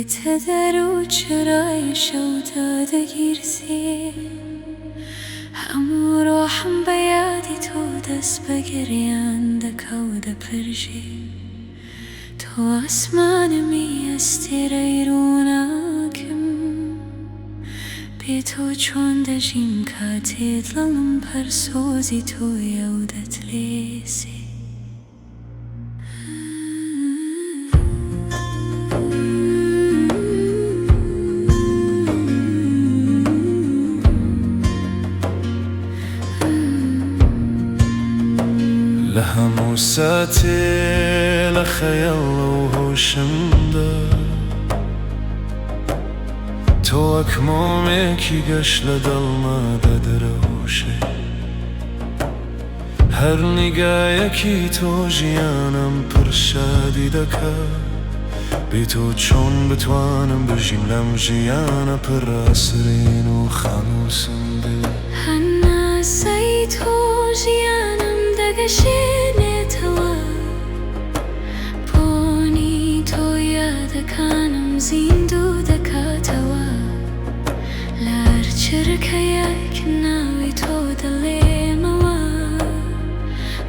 دێتە دەر و چرای شەو دادەگیرسێ. هەموو ڕۆحم بە یادی تۆ دەست بە گریان دەکا و دەپرژێ. تۆ ئاسمانمی ئەستێرەی ڕووناکم. بێ تۆ چۆن دەژیم کاتێ دڵم پەر سۆزی تۆیە و دەتلێسێ. لە هەموو ساتێ لە خەیاڵ و هۆشمدا تۆ وەک مۆمێکی گەش لە دڵما دەدرەوشێ. هەر نیگایەکی تۆ ژیانم پڕ شادی دەکا. بێ تۆ چۆن بتوانم بژیم لەم ژیانە پڕ ئاسرین و خاموسم بێ. هەناسەی تۆ ژیانم دەگەشێنێتەوە. بۆنی تۆ یادەکانم زیندوو دەکاتەوە. لە هەر چرکەیەک ناوی تۆ دەڵێمەوە.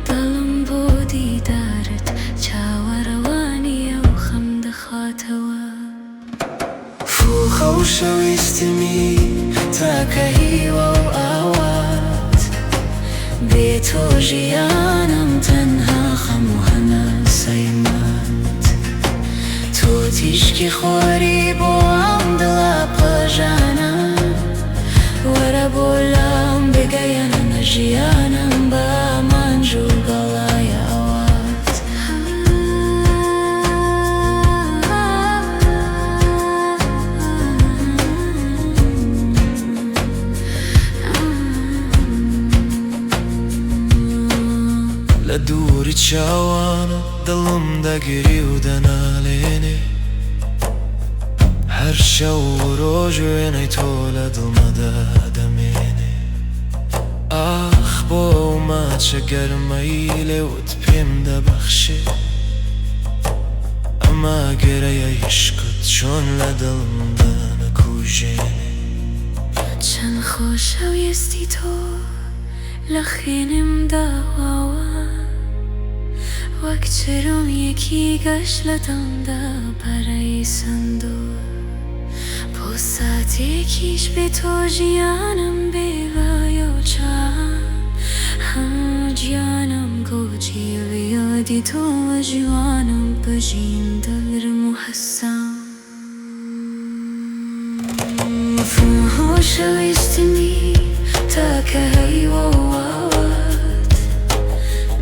دڵم بۆ دیدارت چاوەڕوانییە و خەم دەخاتەوە. خۆشەویستمی تاکە هیوا و ئاوات. بێ تۆ ژیانم تەنها خەم و هەناسەی مات. تۆ تیشکی خۆری بۆ ئەم دڵە پەژانە. وەرە بۆ لام بگەیەنە ژیانم بە ئامانج و گەڵای ئاوات. لە دووری چاوانت دڵم دەگری و دەنالێنێ. هەر شەو و ڕۆژ وێنەی تۆ لە دڵمەدا دەمێنێ. ئاخ بۆ ئەو ماچە گەرمەی لێوت پێم دەبەخشێ. ئەم ئاگرەی عیشقت چۆن لە دڵمدا نەکوژێنێ. چەند خۆشەویستی تۆ لە خوێنمدا واوە. وەک چرۆیەکی گەش لە دڵمدا پەرەی سەندووە. بۆ ساتێکیش بێ تۆ ژیانم بێ بایە و چاوان. هەموو گیانم گۆجی لە یادی تۆ ژیانم بژیم دەرم و هەسام. خۆشەویستمی تاکە هیوا و ئاوات.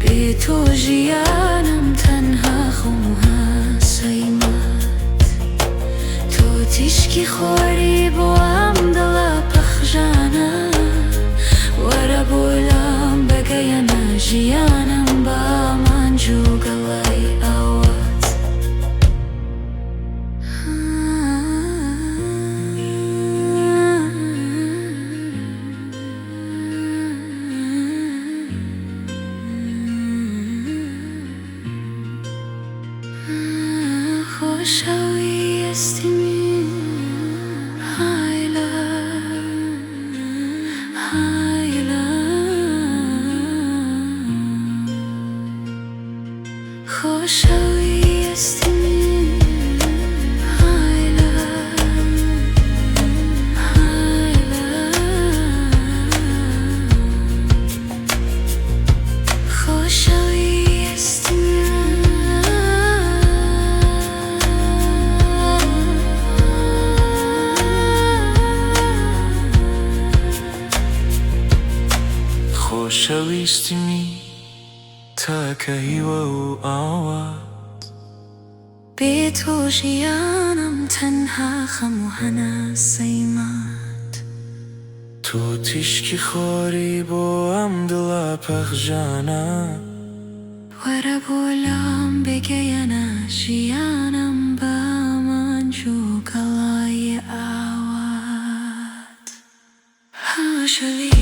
بێ تۆ ژیانم تەنها خەم و هەناسەی مات. تۆ تیشکی خۆری بۆ ئەم دڵە پەخژانە. وەرە بۆ لام بگەیەنە ژیانم بە ئامانج و گەڵای ئاوات. خۆشەویستمی هایلا هایلا. خۆشەویستمی هایلا هایلا. خۆشەویستمی. خۆشەویستمی تاکە هیوا و ئاوات. بێ تۆ ژیانم تەنها خەم و هەناسەی مات. تۆ تیشکی خۆری بۆ ئەم دڵە پەخژانە. وەرە بۆ لام بگەیەنە ژیانم بە ئامانج و گەڵای ئاوات. خۆشەویستمی.